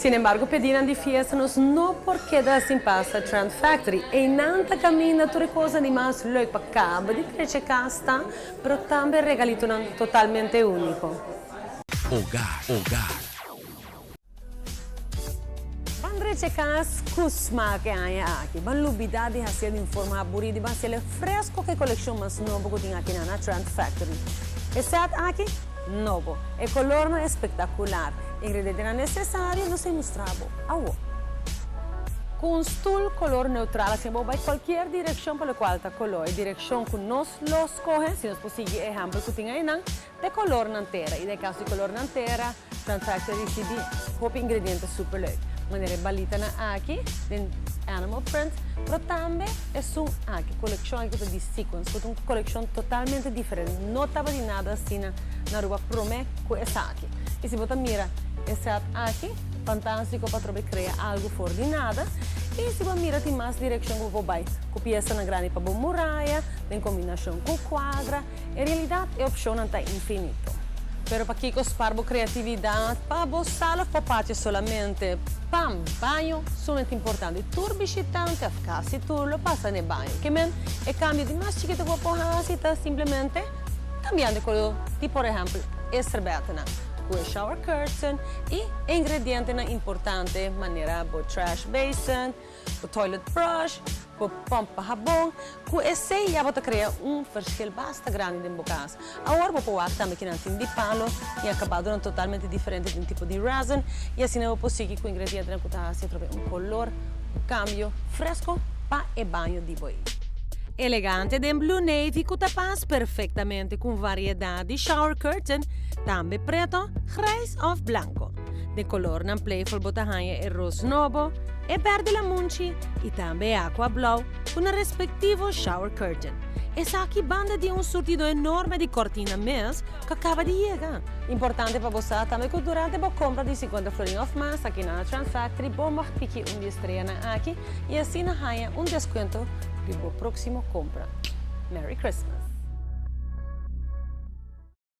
Sin embargo, pedinan di fiesta nos no por keda sin pasa Trend Factory. Einan ta caminda tur cos di mas leuk pa caba di drecha cas ta, pero tambe regalitonan totalmente unico. Hogar, hogar. Ban drecha cas cu smaak e aña aki. Ban lubida di haci di forma aburido, ban haci fresco cu e coleccion mas nobo cu tin aki na Trend Factory. E set aki, nobo. E colornan espectacular. Ingredientenan necesario, nos ta mustra bo. Awo. Cu un stoel color neutral, asina bo bay cualkier direccion pa locual ta color. E direccion cu nos lo scoge, si nos por sigui ehempel cu tin ey, e color nan tera. Y den caso di color nan tera, Trend Factory a ricibi hopi ingrediente super leuk. Manera balitanan aki, den animal print, pero tambe e un aki, coleccion aki di sequins, cu un coleccion totalmente diferente. No tabatin nada asina na Aruba prome cu esaki. Y si bo mira e set aki, fantastico pa crea algo for di nada. Y si bo mira tin mas direccion cu bo bay, cu piesanan grandi pa muraya, den combinacion cu cuadra. En realidad, e opcion ta infinito. Pero pakico spaar bo creatividad, pa bo sala pa patio solamente, pa baño, sumamente importante. Tur bishitante, casi tur lo pasa na baño. Kiermen, e cambio di mas chikito cu bo ta simplemente cambiando color di, por ehempel, e serbietenan. Cu shower curtain y ingredientenan importante, manera bo trash basin, bo toilet brush, bo pomp pa habon, cu esey ya ta crea un verschil basta grandi den cas. Awor bo por tambe cu nan tin di palo y acabado totalmente diferente di un tipo di resin y asina bo por sigui cu ingredientenan cu ta haci un color, un cambio fresco pa e baño di bo. Elegante den blue navy cu ta pas perfectamente cu variedad di shower curtain, tambe preto, grijs of blanco. Di colornan playful bo ta haya e roos nobo, e berde lamunchi y tambe aqua blauw cu e respectivo shower curtain. Esaki banda di un surtido enorme di cortina mes cu a caba di yega. Importante pa bo tambe cu durante e compra di 50 florin of mas aki na Trend Factory, bo mag piki un di e streanan aki y asina haya un descuento di bo proximo compra. Merry Christmas!